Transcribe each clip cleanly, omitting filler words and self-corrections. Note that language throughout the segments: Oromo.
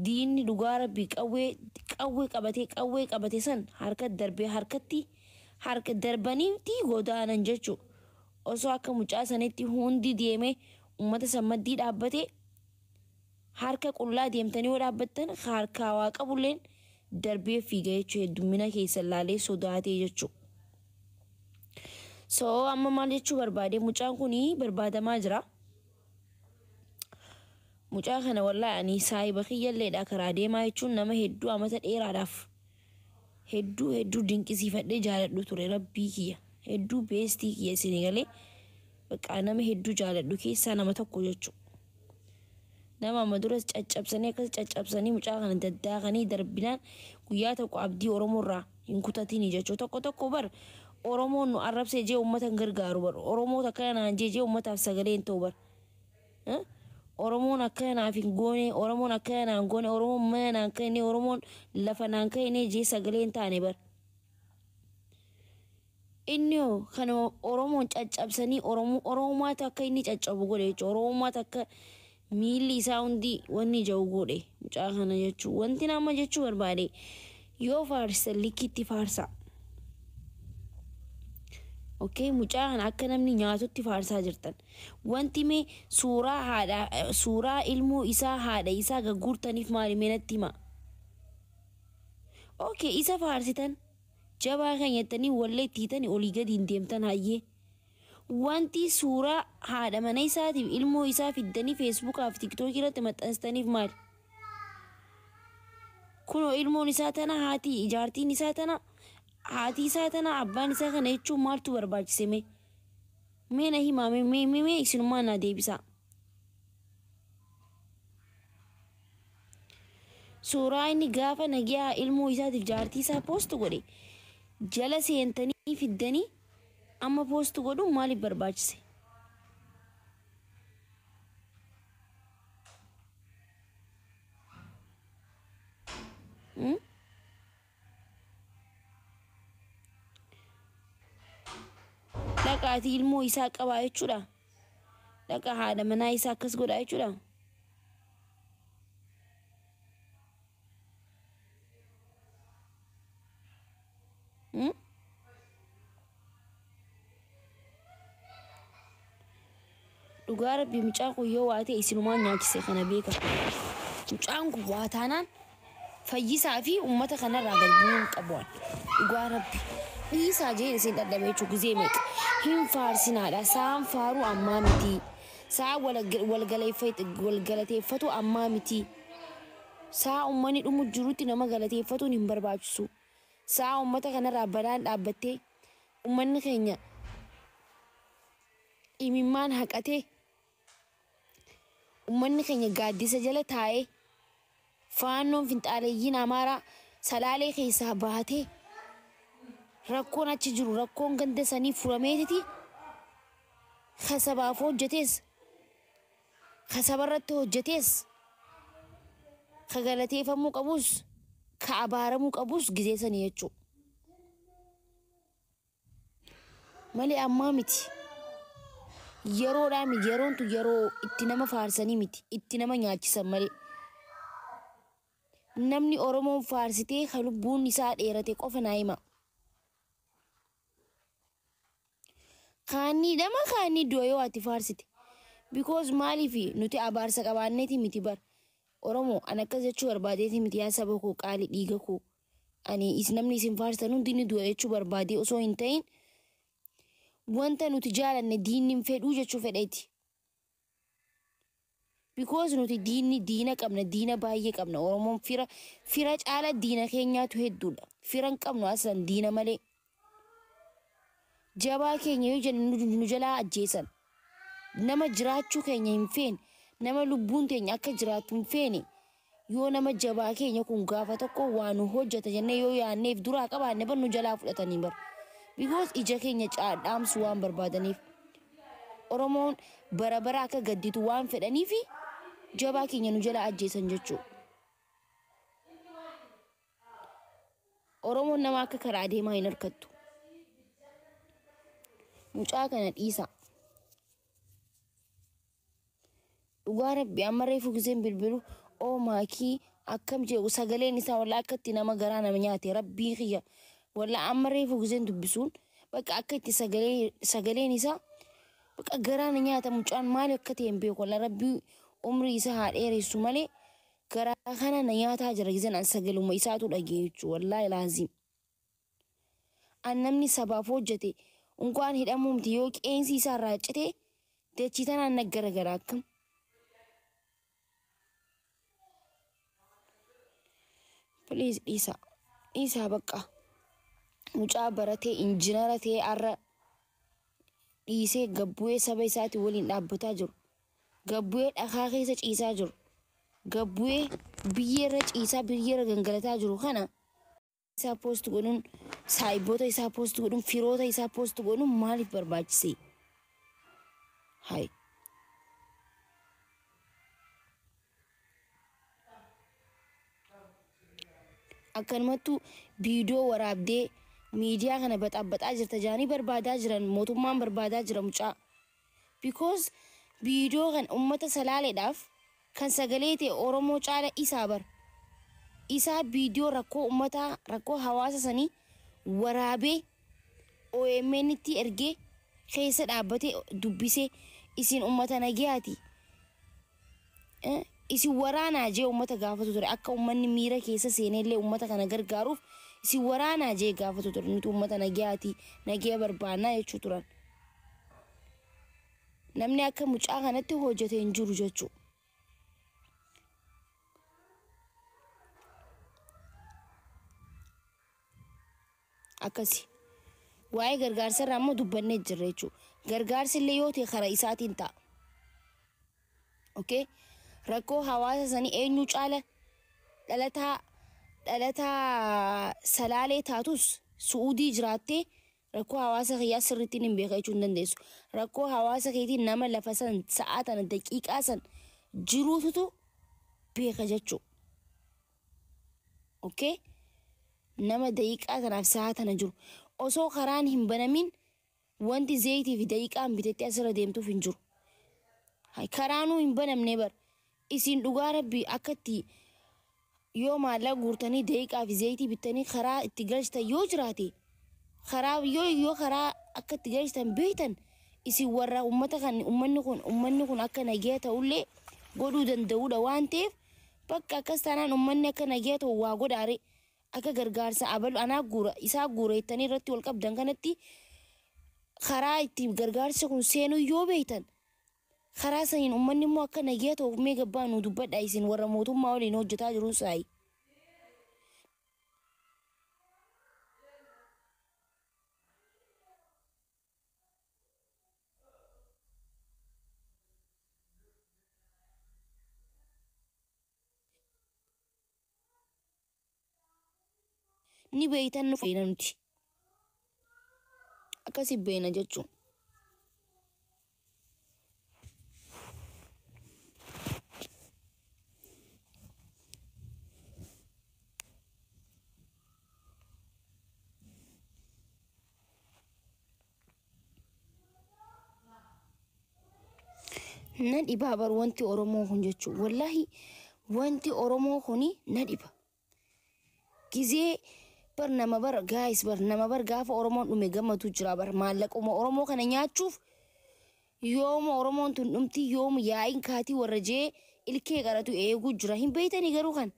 Diinni dhugaa rabbii qawwee qawwee qabatee qawwee qabate san harka darbee harkatti harka darbaniiti godaanan jechuudha. Osoo akka mucaa sanitti hundi deemee uummata san maddii dhaabbatee harka qullaa deemtanii yoo dhaabbattan harkaa waa qabulleen darbee fiiga jechuudha heddummina keessan laalee sodaatee jechuudha. So amma maal jechuu barbaade mucaan kun barbaadamaa jira. Mucaa kana wallaahi ani saahiba kiyyalleedha karaa deemaa jechuun nama hedduu amata dheeraadhaaf hedduu hedduu dinqisiifadhee jaaladhu ture rabbii kiyya hedduu beestii kiyya isinii galee bakka nama hedduu jaaladhu keessaa nama tokko jechuudha. Nama amma duras caccabsanii akkas caccabsanii mucaa kana daddaaqanii darbinaan guyyaa tokko abdii Oromoo irraa hin kutatini jechuudha. Tokko tokko bar Oromoon nu arrabsee jee uummata hin gargaaru bar Oromoota akkana naan jee jee uummataaf sagalee hin ta'u bar. Oromoon akkana naaf hin goone, Oromoon akkana naan goone, Oromoon mana naan kennine, Oromoon lafa naan kennine jee sagalee hin taane bar. Inni hoo kan Oromoon caccabsanii Oromummaatu akka inni caccabu godhe jechuudha. Oromummaatu akka miilli isaa hundi wanni ija'u godhe mucaa kana jechuudha. Wanti nama jechuu barbaade yoo faarsan likkitti faarsaa. Okay, mucaa kana akka namni nyaatutti faarsaa jirtan. Wanti mee suuraa haadha suuraa ilmoo isaa haadha isaa gagguurtaniif maali mee natti himaa. Okay, isa faarsitan jabaa kan jettanii wallee itti hiitanii olii gadi hin deemtan hayyee. Wanti suuraa haadha mana isaatiif ilmoo isaa fiddanii feesbuukaa fi tiktookii irratti maxxansitaniif maali? Kunoo ilmoon isaa tana haati ijaartiin isaa tana haati isaa tana abbaan isaa kana jechuun maaltu barbaachise mee? Mee na himaa mee mee mee mee isinummaa naa deebisaa. Suuraa inni gaafa nagiyaa ilmoo isaatiif jaartii isaa poost godhe jala seentanii fiddanii amma poost godhuun maaliif barbaachise? Dhaqaatii ilmoo isaa qabaa jechuudha. Dhaqa haadha manaa isaa akkas godhaa jechuudha. Dhugaa rabbii mucaan kun yoo waa ta'e isinumaan nyaachise kana beeka. Mucaan kun waa taanaan fayyisaa fi uummata kanarraa gad bu'uu hin qabu waan. Dhugaa rabbi. Dhiisaa jeen isin dhadhabe jechuun gizee meeqa. Hin faarsinaadha. Saan faaruu ammaa miti. Saa wal galateeffatu ammaa miti. Saa uummanni dhumu jirutti nama galateeffatuun hin barbaachisu. Saa uummata kanarraa balaan dhaabbattee uummanni keenya imimmaan haqatee uummanni keenya gaaddisa jala taa'ee faannoon finxaaleeyyiin Amaaraa salaalee keessaa baatee rakkoon achi jiru rakkoon ganda sanii furameetiti kasabaaf hojjetes kasabarratti hojjetes ka galateeffamuu qabus ka abaaramuu qabus gizee sanii jechuudha. Malee ammaa miti. Yeroodhaa miti yeroon tun yeroo itti nama faarsanii miti itti nama nyaachisan malee. Namni Oromoon faarsitee ka lubbuun isaa dheerate qofa naa hima. Kaanni dhama kaanni du'a yoo ati faarsite. Because maaliif nuti abaarsa qabaanneeti miti bar. Oromoo an akkas jechuu barbaadeeti miti yaa saba koo qaali dhiiga koo. Ani is namni isin faarsitan hundi ni du'a jechuu barbaadee osoo hin ta'in wanta nuti jaalanne diinni hin fedhuu jechuu fedheeti. Because nuti diinni diina qabna diina baay'ee qabna Oromoon fira fira caala diina keenyaatu hedduudha. Fira hin qabnu aslan diina malee. Jabaa keenya yoo jennu nu jalaa ajjeesan. Nama jiraachuu keenya hin feene nama lubbuun teenya akka jiraattu hin feene yoo nama jabaa keenya kun gaafa tokko waa nu hojjeta jennee yoo yaanneef duraa qabaanne bar nu jalaa fudhatanii bar. Because ija keenya dhaamsuu waan barbaadaniif. Oromoon bara bara akka gadditu waan fedhaniifi jabaa keenya nu jalaa ajjeesan jechuudha. Oromoon nama akka karaa deemaa hin harkattu. Mucaa kana dhiisaa. Dhugaa rabbi amma reefu giseen bilbilu oo maakii Akkam jedhu sagaleen isaa wallaa akka itti nama garaa nama nyaate rabbii kiyya wallaa amma reefu giseen dubbisuun bakka akka itti sagaleen isaa bakka garaa na nyaata. Mucaan maali akka ta'e hin beeku wallaa. Rabbii umrii isaa haa dheeressu malee garaa kana na nyaataa jira giseen an sagaluma isaatu dhagee jechuudha wallaahi laazim. An namni sabaaf hojjete unkaan hidhamuu miti yoo qeensi isaa irraa cite dachii tanaan na garagara akkam. Please dhiisaa. Dhiisaa bakka. Mucaa baratee injinara ta'ee har'a dhiisee gabbu'ee saba isaatii waliin dhaabbataa jiru. Gabbu'ee dhakaa keessa ciisaa jiru. Gabbu'ee biyyeerra ciisaa biyyeerra gangalataa jiru kana isaa post godhuun, saayiboota isaa post godhuun, firoota isaa post godhuun maaliif barbaachise? Hai. Akkanumattuu viidiyoo waraabdee miidiyaa kana baxaabaxaa jirta jaanii barbaadaa jiran, mootummaan barbaadaa jira mucaa. Because viidiyoo kan ummata salaaleedhaaf kan sagalee ta'e Oromoo caala isaa bar. Isaa viidiyoo rakkoo ummataa rakkoo hawaasa sanii waraabee OMN tti ergee keessa dhaabbatee dubbisee isin ummata nagayaati. Isin waraanaa jee ummata gaafatu ture, akka ummanni miira keessa seenellee ummata kana gargaaruuf isin waraanaa jee gaafatu ture. Nuti ummata nagayaati, nagaya barbaannaa jechuu turan. Namni akka mucaa kanatti hojjete hin jiru jechuu. Akkasi. Waa'ee gargaarsa irraa immoo dubbannee jirra jechuudha. Gargaarsi illee yoo ta'e karaa isaatiin ta'a. Okay? Rakkoo hawaasa sanii eenyu caala dhalataa salaalee taatus su'uudii jiraattee rakkoo hawaasa kiyyaa sirriitti hin beeka jechuu hin dandeessu. Rakkoo hawaasa keetiin nama lafa san sa'aa tana daqiiqaa san jiruututu beeka jechuudha. Okay? Nama daqiiqaa tanaaf sa'aa tana jiru. Osoo karaan hin banamin wanti zayitii fi daqiiqaan bitetti asirra deemtuuf hin jiru. Karaanuu hin banamne bar. Isin dhugaa rabbii akkatti yoo maallaqa guurtanii daqiiqaa fi zayitii bittanii karaa itti galchitan yoo jiraate, karaa yoo karaa akka itti galchitan beektan, isin warra ummata kan ummanni kun akka nagaya ta'ullee godhuu danda'udha waan ta'eef bakka akkas taanaan ummanni akka nagaya ta'u waa godhaare. Akka gargaarsa abalu anaa guura isaa guura jettanii irratti wal qabdan kanatti karaa itti gargaarsi kun seenuu yoo beektan, karaa saniin ummanni immoo akka nagaya ta'uuf mee gabbaa nu dubbadha isin warra mootummaa waliin hojjetaa jiruun saayi. Ni beeytan nu beeyna nuti. Akkasi beeyna jechuun. Na dhibaa bar wanti Oromoo kun jechuun, wallaahi wanti Oromoo kuni na dhiba. Gizee bar nama bar gaayis bar nama bar gaafa Oromoon dhume gammatu jira bar. Maallaquma Oromoo kana nyaachuuf yooma Oromoon tun dhumti, yooma yaa'iin kaatii warra jee ilkee qaratu eeguu jira hin beeytanii garuu kan.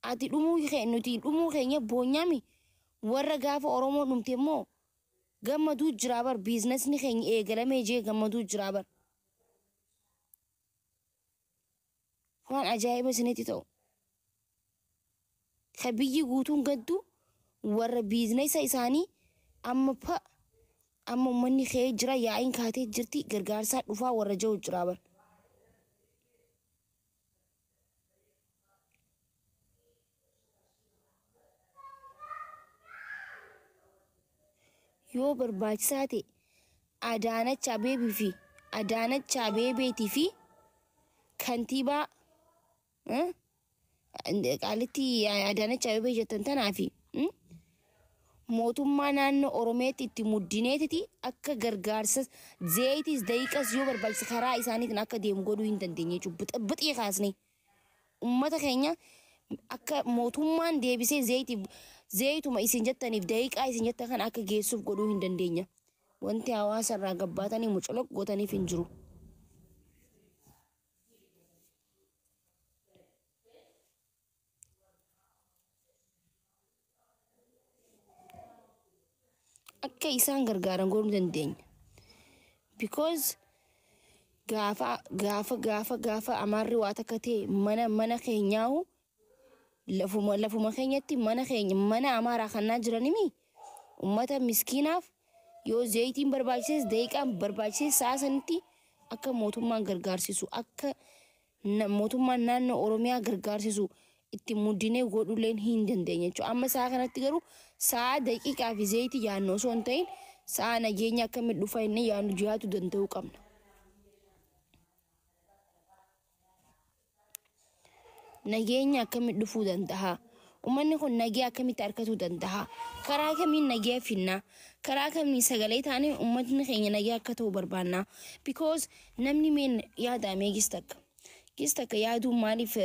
Ati dhumuu nuti dhumuu keenya boonyaami, warra gaafa Oromoon dhumte immoo gammaduu jira bar, biizinasni keenya eegalamee jee gammaduu jira bar. Waan ajaa'iba isinitti ta'u. Ka biyyi guutuun gaddu warra biizinasa isaanii amma pa amma uummanni ka'ee jira, yaa'iin kaatee jirti, gargaarsaa dhufaa warra jiru jira bar. Yoo barbaachisaa ta'e Adaanach Abeebee fi Adaanach Abeebeetii fi kantiibaa qaalitti Adaanach Abeebee jettan tanaa fi Mootummaa naannoo Oromiyaatti itti muddineetiti akka gargaarsa zeeyitis daqiiqas yoo barbaachise karaa isaaniitiin akka deemu godhuu hin dandeenye jechuudha. Bixibixii kaasnee uummata keenya akka mootummaan deebisee zeeyitiif zeeyituma isin jettaniif daqiiqaa isin jettan kan akka geessuuf godhuu hin dandeenya. Wanti hawaasa irraa gabbaatanii mucoloq gootaniif hin jiru. Akka isaan gargaaran godhuu dandeenya. Because gaafa gaafa gaafa gaafa amaarri waa takka ta'e mana keenyaahu lafuma keenyatti mana keenya mana amaaraa kannaa jiranimi ummata miskiinaaf yoo zeeyitiin barbaachises daqiiqaan barbaachises sa'a sanitti akka mootummaan gargaarsisu akka mootummaan naannoo Oromiyaa gargaarsisu itti muddinee godhuuleen hin dandeenya jechuudha. Amma sa'a kanatti garuu sa'a daqiiqaa fi zeeyitii yaadnu osoo hin ta'in sa'a nageenya akkamitti dhufa inni yaadnu jiraatu danda'uu qabna. Nageenya akkamitti dhufuu danda'a? Uummanni kun nagee akkamitti argatuu danda'a? Karaa kamiin nagee finna? Karaa kamiin sagalee taanee uummatni keenya nagee akka ta'u barbaanna? Because namni meen yaadamee gis takka. Gis takka yaaduun maaliif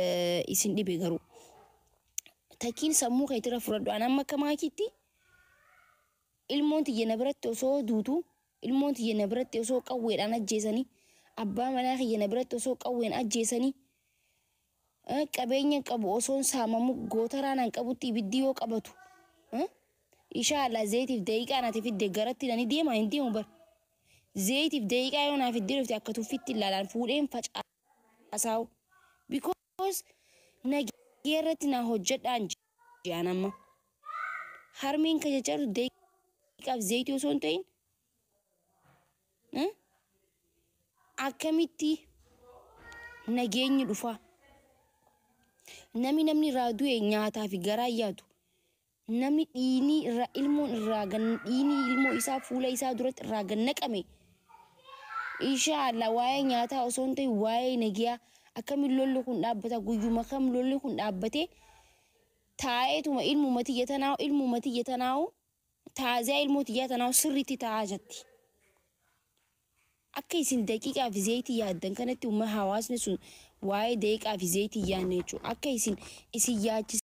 isin dhibe garuu? Takkiin sammuu keetirra fudhadhu. Ani amma akka maakiitti ilmoon tiyya na biratti osoo duutu, ilmoon tiyya na biratti osoo qawweedhaan ajjeesanii, abbaa manaa kiyya na biratti osoo qawween ajjeesanii, qabeenya qabu osoon saamamu gootaraan an qabutti ibiddi yoo qabatu, inshallah zeetiif daqiiqaa naati fidde garatti nani deema hin deemu bar. Zeetiif daqiiqaa yoo naa fiddee dhufte akka tuffitti ilaalaan fuudheen facaasaa'u. Because nagee irratti naa hojjedhaan ji'aan amma. Harmeen ka jechaa daqiiqaaf zeetii osoo hin ta'in akkamitti nageenyi dhufa? Namni namni irraa du'e nyaataa fi garaa yaadu. Namni dhiinii irraa ilmoon irraa dhiinii ilmoo isaa fuula isaa duratti irraa gannaqame. Inshallah waa'ee nyaataa osoo hin ta'in waa'ee nagiyaa akkamiin lolli kun dhaabbata guyyuma kam lolli kun dhaabbate taa'eetuma ilmuma tiyya tanaa'u ilmuma tiyya tanaa'u taaziyaa ilmoo tiyya tanaa'u sirriitti taa'aa jetti. Akka isin daqiiqaa fi zeeyitii yaaddan kanatti hawaasni sun waa'ee daqiiqaa fi zeeyitii yaadne jechuudha. Akka isin yaachise.